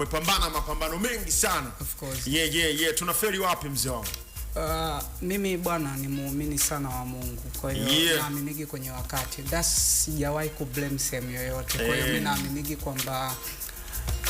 Umepambana mapambano mengi sana. Of course. Yeah. Tunafeli wapi, mzee wangu? Mimi bwana ni muumini sana wa Mungu, kwa hiyo naaminigi kwenye wakati. That's sijawahi kublame sehemu yoyote. Kwa hiyo mi naaminigi kwamba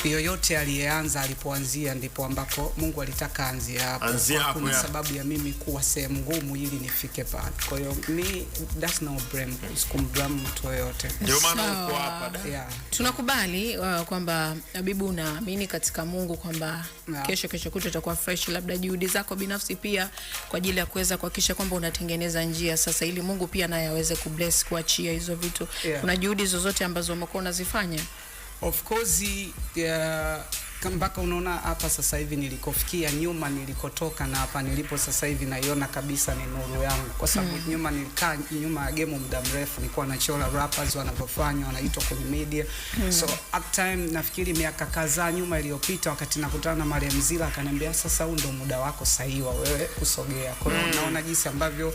yoyote aliyeanza, alipoanzia ndipo ambako Mungu alitaka anzie hapo. Anzie Kwa hapo, kuna sababu ya mimi kuwa sehemu ngumu ili nifike pale. Kwa hiyo mi that's no blame, sikumblame mtu yoyote. Ndio maana Sawa. uko hapa da. Yeah. Tunakubali kwamba Habibu unaamini katika Mungu kwamba kesho kesho kutwa itakuwa fresh, labda juhudi zako binafsi pia kwa ajili ya kuweza kuhakikisha kwamba unatengeneza njia sasa, ili Mungu pia naye aweze kubless kuachia hizo vitu. Kuna juhudi zozote ambazo umekuwa unazifanya? Of course, yeah, mpaka unaona hapa sasa hivi nilikofikia, nyuma nilikotoka na hapa nilipo sasa hivi naiona kabisa ni nuru yangu, kwa sababu nyuma nilikaa nyuma ya game muda mrefu, nilikuwa nachora rappers wanavyofanya, wanaitwa kwenye media. So at time nafikiri miaka kadhaa nyuma iliyopita, wakati nakutana na Mariam Zila akaniambia, "Sasa huu ndo muda wako sahihi wa wewe kusogea." Kwa hiyo naona jinsi ambavyo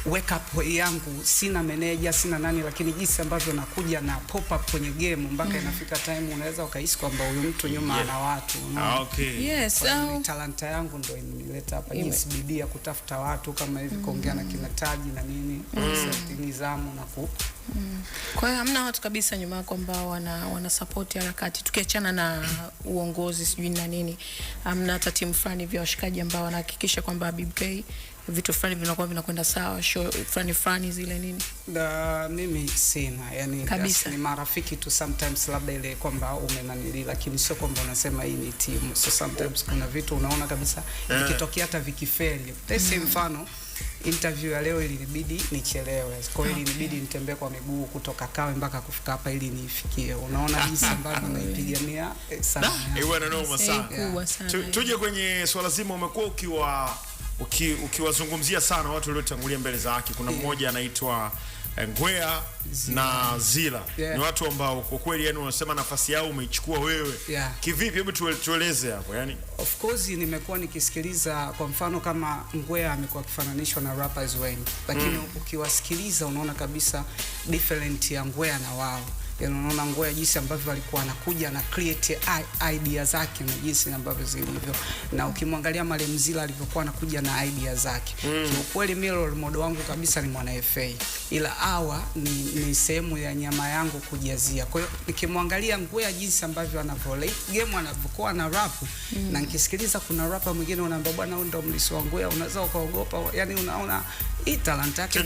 wake up yangu, sina meneja, sina nani, lakini jinsi ambavyo nakuja na pop up kwenye game mpaka inafika time unaweza ukahisi kwamba huyu mtu nyuma ana watu, unaona? Ah, okay. Yes, Kwa hiyo au ni talanta yangu ndo imenileta hapa, jinsi bidii ya kutafuta watu kama hivi, kuongea na kina Taji na nini, nidhamu na ku Kwa hiyo hamna watu kabisa nyuma yako ambao wana support harakati, tukiachana na uongozi sijui na nini, hamna hata timu fulani vya washikaji ambao wanahakikisha kwamba Habib K vitu fulani vinakuwa vinakwenda sawa, show fulani fulani zile nini? Da, mimi sina yani, Kabisa. Ni marafiki tu sometimes, labda ile kwamba umenanili, lakini sio kwamba unasema hii ni timu. So sometimes kuna vitu unaona kabisa vikitokea hata vikifeli. Let's say mfano interview ya leo ilinibidi nichelewe, kwa hiyo ilinibidi nitembee kwa miguu kutoka Kawe mpaka kufika hapa ili niifikie. Unaona jinsi ambavyo naipigania sana. Eh, bwana, noma sana. Kubwa sana. Tuje kwenye swala zima, umekuwa ukiwazungumzia sana watu waliotangulia mbele za haki. Kuna mmoja anaitwa Ngwea na Zila. Ni watu ambao kwa kweli yani unasema nafasi yao umeichukua wewe. Kivipi? Hebu tueleze hapo yani. Of course nimekuwa nikisikiliza, kwa mfano kama Ngwea amekuwa akifananishwa na rappers wengi, lakini ukiwasikiliza unaona kabisa different ya Ngwea na wao. Yaani unaona Ngwea jinsi ambavyo alikuwa anakuja na create idea zake na jinsi ambavyo zilivyo, na ukimwangalia Mariam Zila alivyokuwa anakuja na idea zake. Kiukweli mimi role model wangu kabisa ni Mwana FA, ila hawa ni sehemu ya nyama yangu kujazia. Kwa hiyo nikimwangalia Ngwea jinsi ambavyo anavyo late game, anavyokuwa na rap na nikisikiliza kuna rapper mwingine unaambia, "Bwana, huyu ndo mlisi wa Ngwea," unaweza ukaogopa, yani unaona hii talanta yake.